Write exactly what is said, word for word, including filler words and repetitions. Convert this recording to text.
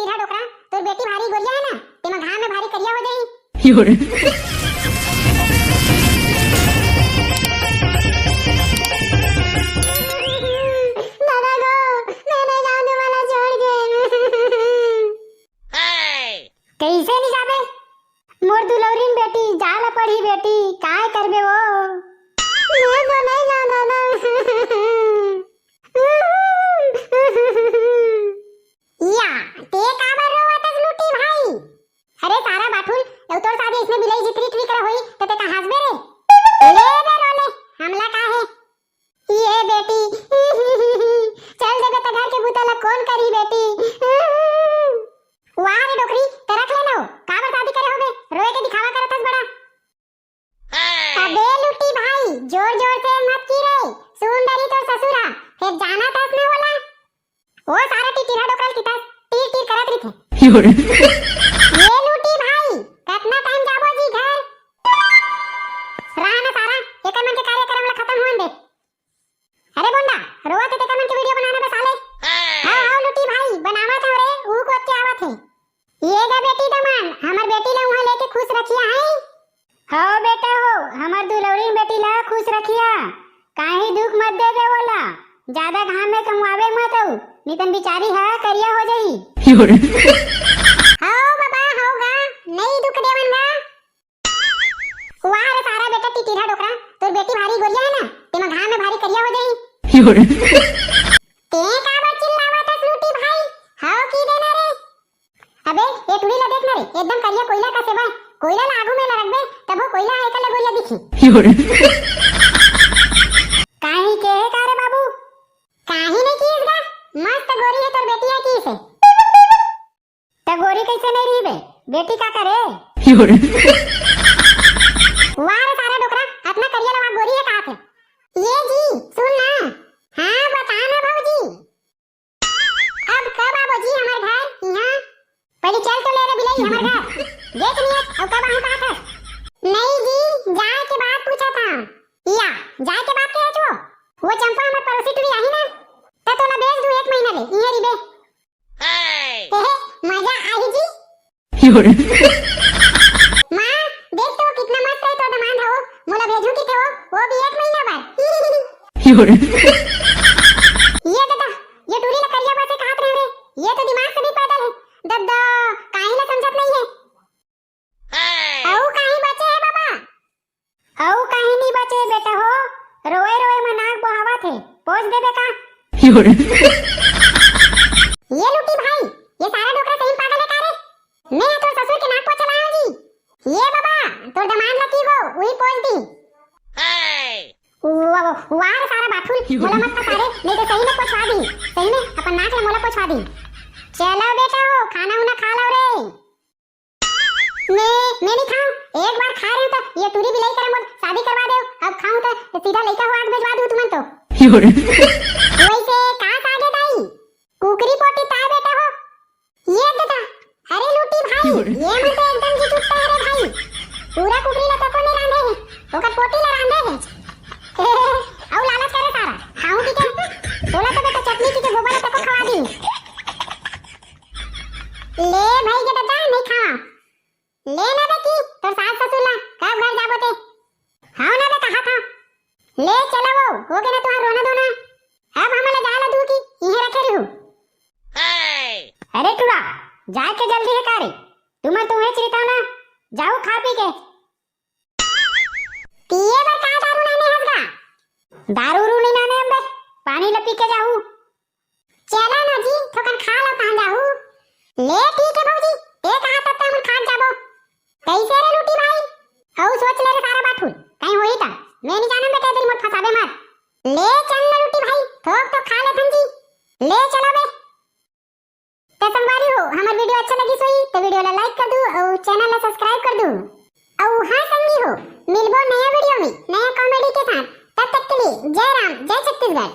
टिटरा डोकरा, तोर बेटी भारी गोरिया हे ना, तेमा घाम में भारी करिया हो जाही। दादा गो, मैं नइ जांव, तुमन ला छोड़ के। कइसे नइ जाबे? मोर दुलौरिन बेटी, जा ला पड़ही बेटी, काय करबे वो? मैं तो नइ जांव दादा। या, ते काबर रोवत हस लूटी भाई? अरे सारा बाठुल, अउ तोर साथ अइसने बिलई जितरी ट्री करे होही, त ते का हंसबे रे? ले बे रो ले, हमला का हे? ये बेटी, चल देबे त घर के बूता ला कोन करही बेटी? वाह रे डोकरी, ते रख ले ना हो, काबर शादी करे होबे, रोए के दिखावा करत हस बड़ा। अबे लूटी भाई, जोर जोर से मत की रे, सुन डरही तोर ससुर हा, फेर जानत हस ना ओला। ओ सारा टिटिरा डोकरा ल किथस, टीर टीर करत रहिथे। ये लूटी भाई, कतना टाइम जाबो जी घर? रहा ना सारा, एकर मन के कार्यक्रम ला खतम होन दे। अरे बोंडा, रोवत हे तेकर मन के वीडियो बनाना बे साले। हाँ, हाँ, लूटी भाई, बनावत हंव रे, ऊ कोत के आवत हे। ये गा बेटी दमान, हमर बेटी ला उहाँ लेके खुश रखिया है। हव बेटा हो, हमर दुलौरी बेटी ला खुश रखिया, काहीं दुख मत देबे ओला, जादा घाम में कमवावे मत अउ, नितन बिचारी हा करिया हो जाही। हव बाबा, हव गा, नइ दुख देवन गा। वाह रे सारा बेटा टिटिरा डोकरा, तोर बेटी भारी गोरिया है ना, तेमा घाम में भारी करिया हो जाही। ते काबर चिल्लावत हस लूटी भाई? हव की देना रे? अबे, ये टुरी ला देख ना रे, एकदम करिया कोइला कस हे बे। कोइला ला आगू में ला रखबे, तभो कोइला हा एकर ले गोरिया दिखही। काहीं के हे का रे बाबू? काहीं नइ किहिस गा, मस्त गोरी हे तोर बेटिया किहिस हे। त गोरी कइसे नइ रही बे? बेटी का करे? वाह रे सारा डोकरा, अतना करिया ला गोरी हे काहथे। ये जी, सुन ना। हाँ, बता ना भौजी। अब कब आबो जी हमर घर इहाँ? पहली चल तो ले रे बिलई हमर घर। देख नियत, अउ कब आहूँ काहत हस? नहीं जी, जाए के बाद पूछत हंव। या, जाए के बाद के हे वो? वो चंपा हमर पड़ोसी टुरी आही ना, त तोला भेज दूँ एक महीना ले, इहाँ रहिबे। एहे, मजा आही जी। माँ, देख तो कितना मस्त हे तोर दमांद हो, मोला भेजहू किथे वो, वो भी एक महीना बर। ये ददा, ये टुरी ला करिया बस काहत रहे रे, ये तो दिमाग से भी पैदल हे। ददा, काहीं ला समझत नइ हे। अउ काहीं बचे हे बाबा? अउ काहीं नइ बचे बेटा हो, रोए रोए म नाक बोहावत हे, पोंछ देबे का? ये लूटी भाई, ये सारा डोकरा सही पागल हे का रे? मैं तोर ससुर के नाक पोंछ लाहूँ जी। ये बाबा, तोर दमांद ला की गो, उही पोंछ दी। वाह, वाह रे सारा बाठुल, मोला मत फंसा रे, नइ तो सही में पोंछवा दी, सही में अपन नाक ला मोला पोंछवा दी। चलो बेटा हो, खाना उना खा लो रे। मैं, मैं नइ खांव। एक बार खाय रहेंव त ये टुरी बिलई करा मोर शादी करवा देव। अब खाहूँ त सीधा लइका हो आके भेजवा दूँ तुमन तो। वइसे का साग हे दाई? कुकरी पोटी ताय बेटा हो। ये ददा, अरे लूटी भाई, ये मन तो एकदम जी चुट्टा हे रे भाई। पूरा कुकरी ला तको नइ रांधे हे, ओकर पोटी ला रांधे हे। अउ लालच करे सारा, खाहूँ कहिके। तोला तो बेटा चटनी कहिके गोबर ला तको खवा दी। ले भाई के ददा, नइ खांव। ले ना बेटी, तोर सास ससुर ला कब घर जाबो ते? हव ना बे, कहाथंव। ले चलो वो, हो गे ना तुँहर रोना धोना। अब हमन ला जाय ला दू कि इहें रखे रहू। अरे टुरा, जाय के जल्दी हे का रे? तुमन तो उहेंच रहिथव ना, जाहू खा पी के। पिए बर का दारू लाने हस गा? दारू उरू नइ लाने हंव बे, पानी ला पी के जाहू। चला ना जी, थोकन खा लो, कहाँ जाहू? ले ठीक हे भौजी, ते कहा तब तक हमन खा जाबो। कइसे रे लूटी भाई? अउ सोच ले रे सारा बाठुल, कहीं होही त। मैं नइ जानंव बेटा, ए दरी मोर फंसाबे मत। ले चल ना लूटी भाई, थोक थोक खा लेथन जी। ले चलो बे। त संगवारी हो, हमर वीडियो अच्छा लगिस होही त वीडियो ला like कर दू अउ चैनल ला subscribe कर दू। अउ हाँ संगी हो, मिलबो नया वीडियो में नया comedy के साथ। तब तक के लिए जय राम, जय छत्तीसगढ़।